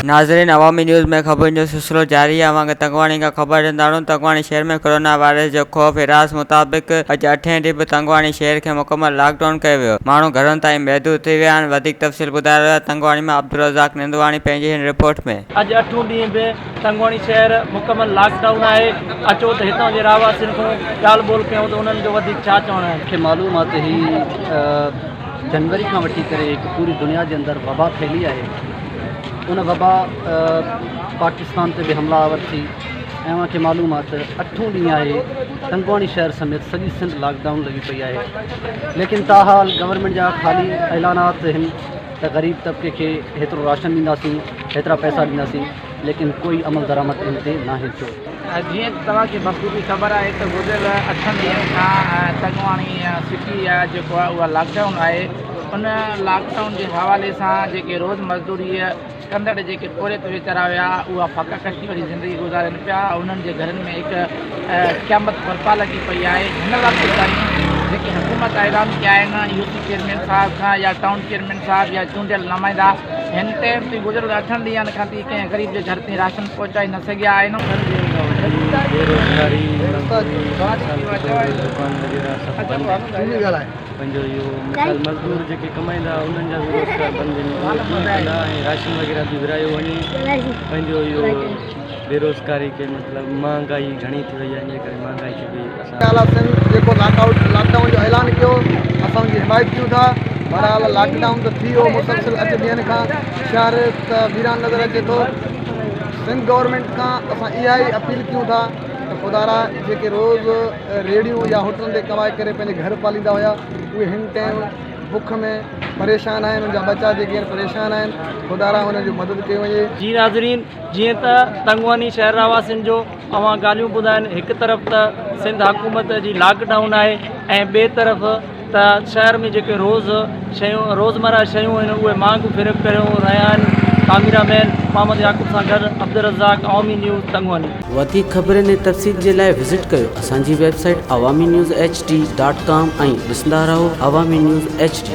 ناظرين عوامي نيوز ۾ خبرن جو سلسلو جاري آهي اوهان کي تنگواڻي کان خبر ڏيندا هلون تنگواڻي شهر ۾ ڪورونا وائرس جو خوف هراس مطابق اڄ اٺين ڏينهن به تنگواڻي شهر کي مڪمل لاڪ ڊائون ڪيو ويو ماڻهو گهرن تائين محدود ٿي ويا آهن وڌيڪ تفصيل ٻڌائي رهيو آهي تنگواڻي مان عبدالرزاق نندواڻي پنهنجي هن رپورٽ ۾. اڄ اٺون ڏينهن به تنگواڻي شهر مڪمل لاڪ ڊائون آهي اچو ته هتان جي رهواسين کان ڳالهه ٻولهه ڪيون ته انهن جو وڌيڪ ڇا چوڻ آهي. کي معلوم آهي ته هي جنوري کان وٺي ڪري هڪ پوري دنيا جي اندر وبا ڦهلي آهي ان وبا پاڪستان تي به حمله آور ٿي ۽ اوهان کي معلوم آهي ته اٺون ڏينهن آهي تنگواڻي شهر سميت سڄي سنڌ لاڪ ڊائون لڳي پئي آهي ليڪن تاحال گورنمينٽ جا خالي اعلانات آهن ته غريب طبقي کي هيترو راشن ڏينداسين هيترا پئسا ڏينداسين ليڪن ڪوئي عمل درآمد ان تي ناهي ٿيو. جيئن ته توهان کي بخوبي خبر آهي ته گذريل اٺن ڏينهن کان تنگواڻي سٽي جيڪو آهي اها لاڪ ڊائون آهي ان لاڪ ڊائون جي حوالي سان جيڪي روز مزدوري ڪندڙ جيڪي پورهيت ويچارا هيا اها فاقا ڪشي واري زندگي گذارين پيا انهن جي گهرن ۾ هڪ قيامت برپا لڳي پئي آهي هن وقت تائين جيڪي حڪومت اعلان ڪيا آهن يو سي چيئرمين صاحب کان يا ٽائون چيئرمين صاحب يا چونڊيل نمائندا هن ٽائيم تي گذريل اٺن ڏينهن کان تي ڪنهن غريب جي گهر تائين راشن پهچائي نه سگهيا آهن. بيروزگاري مزدوري مثال کے طور تي دڪان وغيره سڀ بند آهن پنهنجو اهو مثال مزدور جيڪي ڪمائيندا انهن جا به روزگار بند آهن اهي ڪيئن ڪندا ۽ راشن وغيره به ورهايو وڃي پنهنجو اهو بيروزگاري کي مطلب مهانگائي گهڻي ٿي وئي آهي ان جي ڪري مهانگائي کي به اسان اعليٰ سنڌ جيڪو لاڪ آئوٽ لاڪ ڊائون جو اعلان ڪيو اسان ان جي حمايت ڪيون ٿا بهرحال لاڪ ڊائون ته ٿي ويو مسلسل اٺ ڏينهن کان شهر ته ويران نظر اچي ٿو سنڌ گورنمينٽ کان اسان اها ئي اپيل ڪيون ٿا ته خدارا جيڪي روز ريڙهيون يا هوٽلن تي ڪمائي ڪري پنهنجي گهر پاليندا هيا اهي هن ٽائيم بک ۾ پريشان آهن ان جا ٻچا جيڪي آهن پريشان آهن خدارا انهن جو مدد ڪئي وڃي. جي ناظرين جيئن ته تنگواني شهر رهواسين جو اوهان ڳالهيون ٻڌاين هڪ طرف ته سنڌ حڪومت جي لاڪ ڊائون آهي ۽ ٻئي طرف ته شهر ۾ جيڪي روز شيون روزمره شيون آهن اهي مهانگو ڦرڪ ڪريو رهيا آهن ڪاميرا مين محمد يعقوب سان گڏ عبدالرزاق عوامي نيوز تنگواني. وڌيڪ خبرن ۽ تفصيل جي لاء وزٽ ڪيو اسان جي website Awami news H D dot com ۽ ڏسندا رهو عوامي نيوز ايڇ ڊي.